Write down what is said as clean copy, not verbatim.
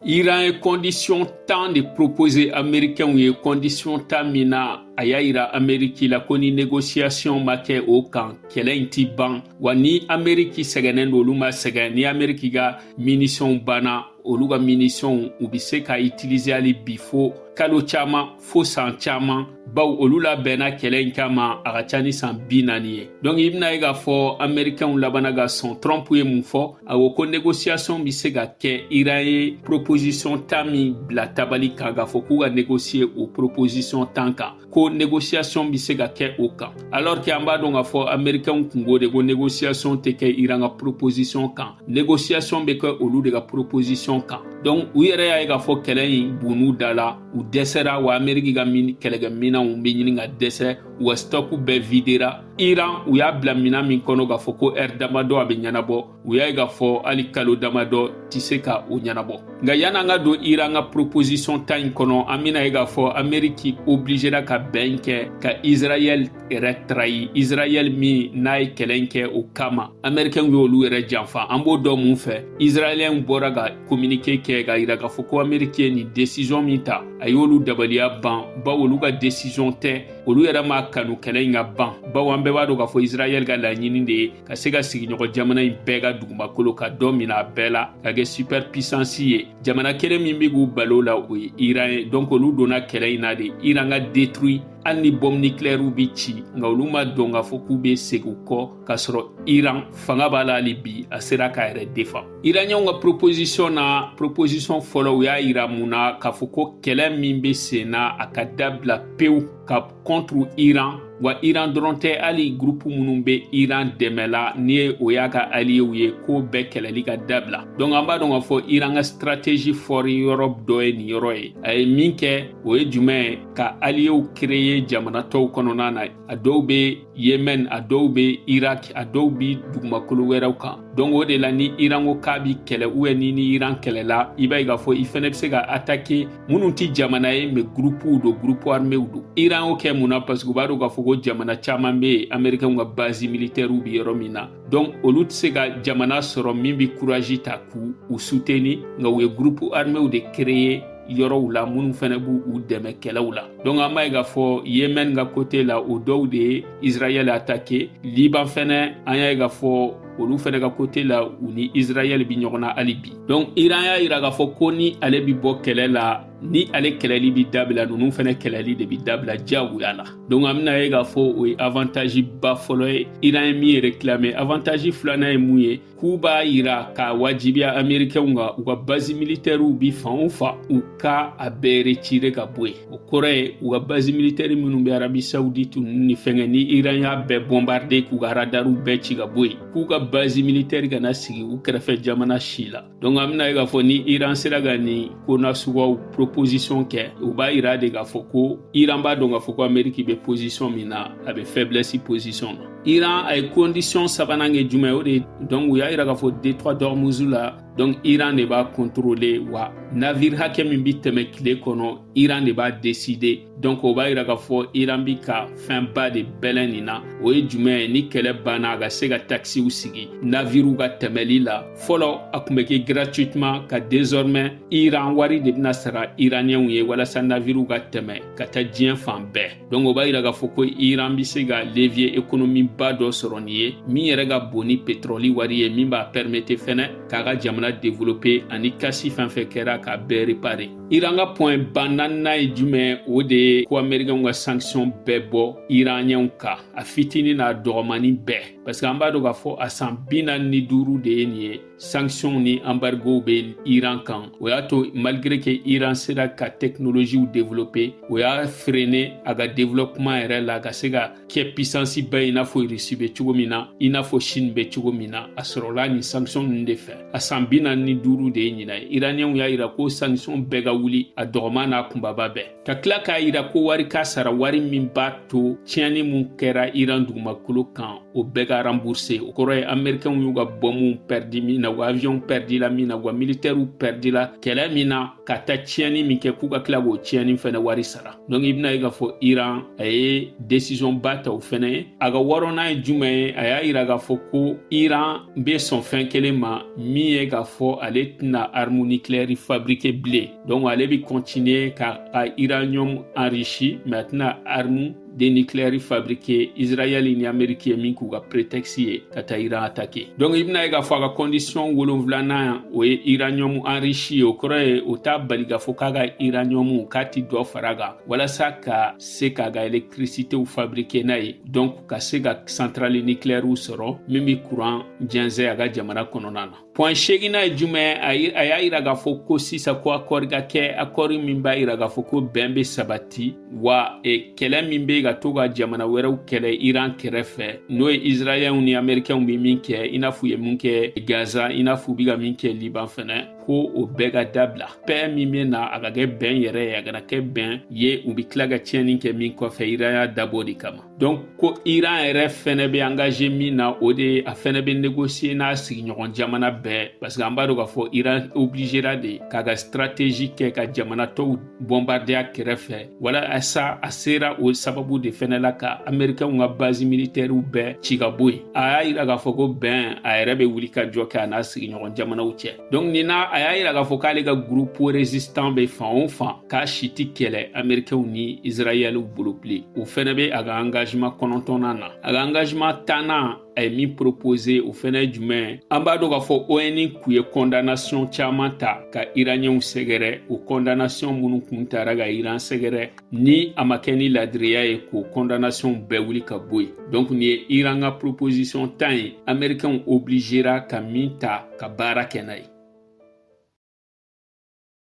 Iran ye condition 10 de proposer Américains ye, condition 10 min na a y'a yira Amérique la ko ni négociation ma kɛ o kan, kɛlɛ in ti ban. Wa ni Amérique sɛgɛnnen don, olu ma sɛgɛn. Ni Amérique ka munitions banna, olu ka munitions u bɛ se ka utiliser hali bi fo kalo caman, fo san caman, baw olu labɛnna kɛlɛ in kama a ka ca ni san 40 ye. Donc i bɛna ye k'a fɔ Américains labanna ka sɔn. Trump ye mun fɔ? A ko ko négociation bɛ se ka kɛ Iran ye proposition 10 min bila tabali kan, k'a fɔ k'u ka négocier o proposition 10 kan, ko négociation bɛ se ka kɛ o kan, alors que an b'a dɔn k'a fɔ Américains kungo de ko négociation tɛ kɛ Iran ka proposition kan, négociation bɛ kɛ olu de ka proposition kan. Donc u yɛrɛ y'a ye k'a fɔ kɛlɛ in bonn'u da la, u dɛsɛra. Wa Amérique ka kɛlɛkɛminɛnw bɛ ɲini ka dɛsɛ, u ka stock bɛɛ videra. Iran, u y'a bila minan min kɔnɔ k'a fɔ ko heure damadɔ a bɛ ɲɛnabɔ, u y'a ye k'a fɔ hali kalo damadɔ tɛ se ka o ɲɛnabɔ. Nka yan'an ka don Iran ka proposition 10 in kɔnɔ, an bɛna ye k'a fɔ Amérique obligera ka bɛn kɛ ka Israël yɛrɛ trahi. Israël min n'a ye kɛlɛ in kɛ o kama, Américains y'olu yɛrɛ janfa. An b'o dɔn mun fɛ? Israéliens bɔra ka communiqué kɛ k'a yira k'a fɔ ko Amérique ye nin décision min ta, a y'olu dabaliya ban, bawo olu ka décision tɛ, olu yɛrɛ m'a kanu kɛlɛ in ka ban, bawo an bɛɛ b'a dɔn k'a fɔ Israël ka laɲini de ye ka se ka sigiɲɔgɔn jamana in bɛɛ ka dugumakolo ka dɔ minɛ a bɛɛ la, ka kɛ super puissance ye. Jamana kelen min bɛ k'u balo la, o ye Iran ye. Donc olu donna kɛlɛ in na de Iran ka détruit, hali ni bombe nucléaire bi ci. Nka olu ma dɔn k'a fɔ k'u bɛ segin kɔ k'a sɔrɔ Iran fanga b'a la hali bi, a sera k'a yɛrɛ défend. Iraniens ka proposition na, proposition fɔlɔ, u y'a yira mun na? K'a fɔ ko kɛlɛ min bɛ sen na, a ka dabila pewu ka contre Iran. Wa Iran dɔrɔn tɛ, hali groupe minnu bɛ Iran dɛmɛ la, ni o y'a ka alliés ye, k'o bɛɛ kɛlɛli ka dabila. Donc an b'a dɔn k'a fɔ Iran ka stratégie fort yɔrɔ dɔ ye nin yɔrɔ ye. A ye min kɛ, o ye jumɛn ye? Ka alliés créer jamana tɔw kɔnɔna na. A dɔw bɛ Yemen, a dɔw bɛ Irak, a dɔw bɛ dugumakolo wɛrɛw kan. Donc o de la, ni Iran ko k'a bi kɛlɛ ou bien ni Iran kɛlɛla, i b'a ye k'a fɔ i fɛnɛ bɛ se ka attaquer minnu ti jamana ye, mais groupe don, groupe armé don. Iran y'o kɛ mun na? Parce que u b'a dɔn k'a fɔ ko jamana caman bɛ yen, Américains ka base militaire bɛ yɔrɔ min na. Donc olu tɛ se ka jamana sɔrɔ min bɛ courage ta k'u u soutenir, nka u ye groupe armé de créer yɔrɔw la minnu fɛnɛ b'u u dɛmɛ kɛlɛw la. Donc an b'a ye k'a fɔ Yemen ka côté la, o dɔw de ye Israël attaqué. Liban fɛnɛ, an y'a ye k'a fɔ olu fɛnɛ ka côté la, u ni Israël bi ɲɔgɔn na hali bi. Donc Iran y'a yira k'a fɔ ko ni ale bi bɔ kɛlɛ la, ni ale kɛlɛli bi dabila, ninnu fɛnɛ kɛlɛli de bi dabila diyagoya la. Donc an bɛna ye k'a fɔ o ye avantage ba fɔlɔ ye Iran ye min réclamer. Avantage filanan ye mun ye? K'u b'a yira k'a wajibiya Américains kan, u ka base militaire bi fan o fan, u ka a bɛɛ retirer ka bɔ yen. O kɔrɔ ye, u ka base militaire minnu bɛ Arabie Saoudite ni fɛngɛ, ni Iran y'a bɛɛ bombarder, k'u ka radarw bɛɛ ci ka bɔ yen, k'u ka base militaire kana sigi u kɛrɛfɛ jamana si la. Donc an bɛna ye k'a fɔ ni Iran sera ka nin ko nasuguyaw proposition kɛ, u b'a yira de k'a fɔ ko Iran b'a dɔn k'a fɔ ko Amérique bɛ position min na, a bɛ faiblesse position na. Iran a ye condition sabanan kɛ jumɛn ye? O de ye, donc u y'a yira k'a fɔ détroit d'Ormuz la, donc Iran de b'a contrôler, wa navire hakɛ min bi tɛmɛ tile kɔnɔ, Iran de b'a décider. Donc o b'a yira k'a fɔ Iran bi ka fɛnba de bɛlɛn nin na. O ye jumɛn ye? Ni kɛlɛ banna, a ka se ka taxew sigi navirew ka tɛmɛli la. Fɔlɔ a tun bɛ kɛ gratuitement, ka désormais Iran wari de bɛna sara Iranienw ye walasa navirew ka tɛmɛ ka taa diɲɛ fan bɛɛ. Donc o b'a yira k'a fɔ ko Iran bi se ka levier économie ba dɔ sɔrɔ nin ye, min yɛrɛ ka bon ni pétrole wari ye, min b'a permettre fɛnɛ k'a ka jamana développer, ani kasi fɛn fɛn kɛra k'a bɛɛ réparer. Iran ka point ba naaninan ye jumɛn? O de ye ko Américains ka sanction bɛɛ bɔ Iranienw kan, a fitinin n'a dɔgɔmani bɛɛ, parce que an b'a dɔn k'a fɔ a san 45 de ye nin ye, sanction ni embargo bɛ Iran kan. O y'a to, malgré que Iran sera ka technologie développer, o y'a freiner a ka développement yɛrɛ la ka se ka kɛ puissance ba ye, i n'a fɔ Russie bɛ cogo min na, i n'a fɔ Chine bɛ cogo min na. A sɔrɔla nin sanction ninnu de fɛ. A san 45 de ye ɲinan ye. Iranienw y'a yira ko sanction bɛɛ ka wuli, a dɔgɔman n'a kunbaba bɛɛ, ka tila k'a yira ko wari ka sara, wari min b'a to tiɲɛni mun kɛra Iran dugumakolo kan, o bɛɛ ka rembourser. O kɔrɔ ye, Américains y'u ka bombew perdu min na, u ka avion perdu la min na, u ka militaires perdu la kɛlɛ min na, ka taa tiɲɛni min kɛ, k'u ka tila k'o tiɲɛni fɛnɛ wari sara. Donc i bɛna ye k'a fɔ Iran a ye décision ba ta o fɛnɛ ye. A ka wɔɔrɔnan ye jumɛn ye? A y'a yira k'a fɔ ko Iran bɛ sɔn fɛn kelen ma, min ye k'a fɔ ale tɛna arme nucléaire fabriquer bilen. Donc ale bɛ continuer ka a uranium enrichi, mais a tɛna arme de nucléaire fabriquer. Israël ni Amérique ye min k'u ka prétexte ye ka taa Iran attaquer. Donc i bɛna ye k'a fɔ a ka condition wolonfilanan, o ye uranium enrichi ye. O kɔrɔ ye, o t'a bali k'a fɔ k'a ka uranium k'a ti dɔ fara kan walasa ka se k'a ka électricité fabriquer n'a ye, donc ka se ka centrale nucléaire sɔrɔ min bɛ courant jɛnsɛn a ka jamana kɔnɔna na. Point seeginna ye jumɛn? A y'a yira k'a fɔ ko sisan ko accord ka kɛ, accord min b'a yira k'a fɔ ko bɛn bɛ sabati wa kɛlɛ min bɛ ka to ka jamana wɛrɛw kɛlɛ Iran kɛrɛfɛ, n'o ye Israɛliyɛnw ni Amɛrikɛnw bɛ min kɛ, i n'a fɔ u ye mun kɛ Gaza, i n'a fɔ u bɛ ka min kɛ Liban fɛnɛ, ko o bɛɛ ka dabila. Paix min bɛ na, a ka kɛ bɛn yɛrɛ ye, a kana kɛ bɛn ye u bɛ tila ka tiɲɛni kɛ min kɔfɛ. Iran y'a dabɔ de kama. Donc ko Iran yɛrɛ fɛnɛ bɛ engagé min na, o de ye a fɛnɛ bɛ négocier n'a sigiɲɔgɔn jamana bɛɛ, parce que an b'a dɔn k'a fɔ Iran obligéra de k'a ka stratégie kɛ ka jamana tɔw bombarder a kɛrɛfɛ, walasa a sera o sababu de fɛnɛ la ka Américains ka base militaire bɛɛ ci ka bɔ yen. A y'a yira k'a fɔ ko bɛn, a yɛrɛ bɛ wuli ka jɔ kɛ a n'a sigiɲɔgɔn jamanaw cɛ. Donc nin na, a y'a yira k'a fɔ k'ale ka groupe résistant bɛ fan o fan, k'a si ti kɛlɛ Américains ni Israël bolo bilen. O fɛnɛ bɛ a ka engagement kɔnɔntɔnnan na. A ka engagement tannan, a ye min proposé, o fɛnɛ ye jumɛn? An b'a dɔn k'a fɔ ONU kun ye condamnation caman ta ka Iranienw sɛgɛrɛ. O condamnation minnu kun tara ka Iran sɛgɛrɛ, ni a ma kɛ ni ladiriya ye, k'o condamnation bɛɛ wuli ka bɔ yen. Donc nin ye Iran ka proposition 10 ye, Américains obligéra ka min ta ka baara kɛ n'a ye.